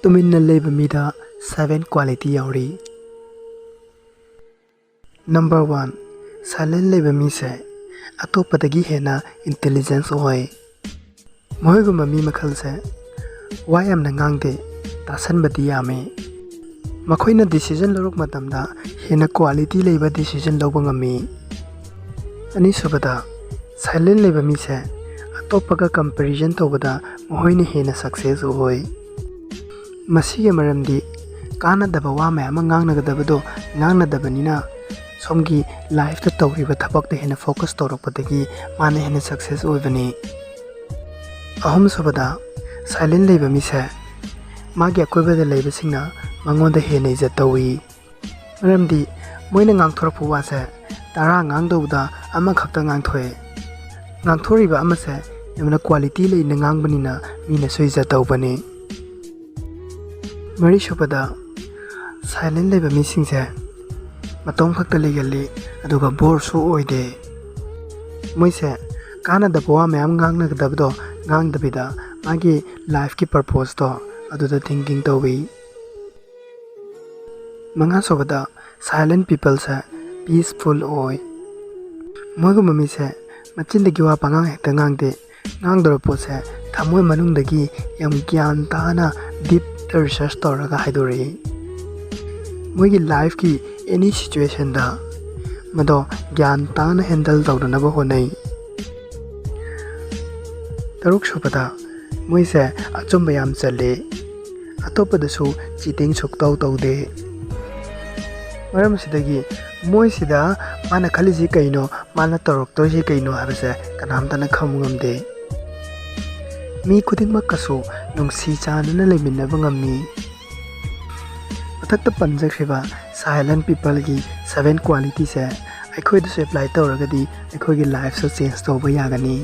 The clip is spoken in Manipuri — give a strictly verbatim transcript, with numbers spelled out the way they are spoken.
ꯇꯨꯃꯤꯟꯅ ꯂꯩꯕ ꯃꯤꯗ seven quality ꯌꯥꯎꯔꯤ꯫ Number one, silent ꯂꯩꯕ ꯃꯤꯁꯦ ꯑꯇꯣꯞꯄꯗꯒꯤ ꯍꯦꯟꯅ intelligence ꯑꯣꯏ꯫ ꯃꯈꯣꯏꯒꯨꯝꯕ ꯃꯤ ꯃꯈꯜꯁꯦ ꯋꯥ ꯌꯥꯝꯅ ꯉꯥꯡꯗꯦ, ꯇꯥꯁꯟꯕꯗꯤ ꯌꯥꯝꯃꯤ꯫ ꯃꯈꯣꯏꯅ decision ꯂꯧꯔꯛ ꯃꯇꯝꯗ ꯍꯦꯟꯅ quality ꯂꯩꯕ decision ꯂꯧꯕ ꯉꯝꯃꯤ꯫ ꯑꯅꯤꯁꯨꯕꯗ, silent ꯂꯩꯕ ꯃꯤꯁꯦ ꯑꯇꯣꯞꯄꯒ comparison ꯇꯧꯕꯗ ꯃꯈꯣꯏꯅ ꯍꯦꯟꯅ success ꯑꯣꯏ꯫ ꯃꯁꯤꯒꯤ ꯃꯔꯝꯗꯤ ꯀꯥꯟꯅꯗꯕ ꯋꯥ ꯃꯌꯥꯝ ꯑꯃ ꯉꯥꯡꯅꯒꯗꯕꯗꯣ ꯉꯥꯡꯅꯗꯕꯅꯤꯅ, ꯁꯣꯝꯒꯤ lifeꯇ ꯇꯧꯔꯤꯕ ꯊꯕꯛꯇ ꯍꯦꯟꯅ focus ꯇꯧꯔꯛꯄꯗꯒꯤ ꯃꯥꯅ ꯍꯦꯟꯅ success ꯑꯣꯏꯕꯅꯤ꯫ ꯑꯍꯨꯝꯁꯨꯕꯗ, silent ꯂꯩꯕ ꯃꯤꯁꯦ ꯃꯥꯒꯤ ꯑꯀꯣꯏꯕꯗ ꯂꯩꯕꯁꯤꯡꯅ ꯃꯉꯣꯟꯗ ꯍꯦꯟꯅ ꯏꯖꯠ ꯇꯧꯏ꯫ ꯃꯔꯝꯗꯤ ꯃꯣꯏꯅ ꯉꯥꯡꯊꯣꯔꯛꯄ ꯋꯥꯁꯦ ꯇꯔꯥ ꯉꯥꯡꯗꯧꯕꯗ ꯑꯃꯈꯛꯇ ꯉꯥꯡꯊꯣꯛꯑꯦ꯫ ꯉꯥꯡꯊꯣꯔꯤꯕ ꯑꯃꯁꯦ ꯌꯥꯝꯅ quality ꯂꯩꯅ ꯉꯥꯡꯕꯅꯤꯅ ꯃꯤꯅꯁꯨ ꯏꯖꯠ ꯇꯧꯕꯅꯤ꯫ ꯃꯔꯤꯁꯨꯕꯗ, silent ꯂꯩꯕ ꯃꯤꯁꯤꯡꯁꯦ ꯃꯇꯣꯝ ꯈꯛꯇ ꯂꯩꯒꯜꯂꯤ, ꯑꯗꯨꯒ boreꯁꯨ ꯑꯣꯏꯗꯦ꯫ ꯃꯣꯏꯁꯦ ꯀꯥꯟꯅꯗꯕ ꯋꯥ ꯃꯌꯥꯝ ꯉꯥꯡꯅꯒꯗꯕꯗꯣ ꯉꯥꯡꯗꯕꯤꯗ ꯃꯥꯒꯤ lifeꯀꯤ purposeꯇꯣ ꯑꯗꯨꯗ thinking ꯇꯧꯏ꯫ ꯃꯉꯥꯁꯨꯕꯗ, silent peopleꯁꯦ peaceful ꯑꯣꯏ꯫ ꯃꯣꯏꯒꯨꯝꯕ ꯃꯤꯁꯦ ꯃꯆꯤꯟꯗꯒꯤ ꯋꯥ ꯄꯉꯥꯡ ꯍꯦꯛꯇ ꯉꯥꯡꯗꯦ, ꯉꯥꯡꯗꯧꯔꯕ ꯄꯣꯠꯁꯦ ꯊꯃꯣꯏ ꯃꯅꯨꯡꯗꯒꯤ ꯌꯥꯝ ꯒ꯭ꯌꯥꯟ ꯇꯥꯅ deepꯇ research ꯇꯧꯔꯒ ꯍꯥꯏꯗꯣꯔꯛꯏ꯫ ꯃꯣꯏꯒꯤ lifeꯀꯤ any situationꯗ ꯃꯗꯣ ꯒ꯭ꯌꯥꯟ ꯇꯥꯅ handle ꯇꯧꯅꯅꯕ ꯍꯣꯠꯅꯩ꯫ ꯇꯔꯨꯛꯁꯨꯕꯗ, ꯃꯣꯏꯁꯦ ꯑꯆꯨꯝꯕ ꯌꯥꯝ ꯆꯜꯂꯤ, ꯑꯇꯣꯞꯄꯗꯁꯨ cheating ꯁꯨꯛꯇꯧ ꯇꯧꯗꯦ꯫ ꯃꯔꯝ ꯑꯁꯤꯗꯒꯤ ꯃꯣꯏꯁꯤꯗ ꯃꯥꯅ ꯈꯜꯂꯤꯁꯤ ꯀꯩꯅꯣ, ꯃꯥꯅ ꯇꯧꯔꯛꯇꯣꯏꯁꯤ ꯀꯩꯅꯣ ꯍꯥꯏꯕꯁꯦ ꯀꯅꯥꯝꯇꯅ ꯈꯪꯕ ꯉꯝꯗꯦ꯫ ꯃꯤ ꯈꯨꯗꯤꯡꯃꯛꯀꯁꯨ ꯅꯨꯡꯁꯤ ꯆꯥꯟꯅꯅ ꯂꯩꯃꯤꯟꯅꯕ ꯉꯝꯃꯤ꯫ ꯃꯊꯛꯇ ꯄꯟꯖꯈ꯭ꯔꯤꯕ silent peopleꯒꯤ seven qualityꯁꯦ ꯑꯩꯈꯣꯏꯗꯁꯨ apply ꯇꯧꯔꯒꯗꯤ ꯑꯩꯈꯣꯏꯒꯤ lifeꯁꯨ change ꯇꯧꯕ ꯌꯥꯒꯅꯤ꯫